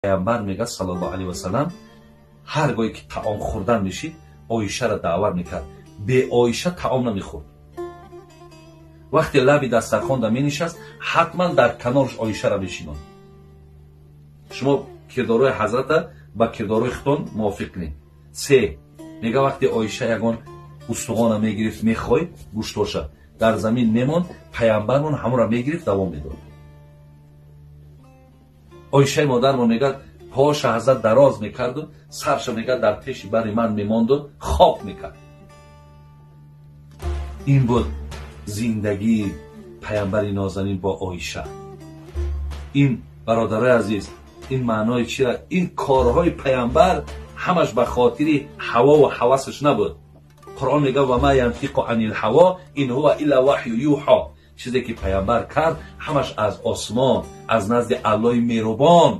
Паямбар мега, саллаллоҳу алайҳи васаллам, ҳар гоҳе ки таом хӯрдан мешид, Оишаро даъват мекард. Бе Оиша таом намехӯрд. Вақте лаби дастархонда менишаст, ҳатман дар канораш Оишаро мешинонд. Шумо кирдорҳои ҳазрата ба кирдорҳои худтон мувофиқ кунед. Се мега, вақте Оиша ягон устухона мегирифт, мехоҳид гӯштоша дар замин мемонд, паямбармон ҳамонро мегирифт, давом медод. Оишаи модармон мегӯяд, поша ҳазрат дароз мекарду сарша, мегӯяд, дар пеши бари ман мемонду хоб мекард. Ин буд зиндагии паямбари нозанин бо Оиша. Ин, бародарои азиз, ин маънои чира? Ин корҳои паямбар ҳамаш ба хотири ҳавову ҳавасаш набуд. Қуръон мегӯяд: وما ينطق عن الهوى إن هو إلا وحي يوحى. Чизе ки паямбар кард, ҳамаш аз осмон, аз назди Аллоҳи меҳрубон.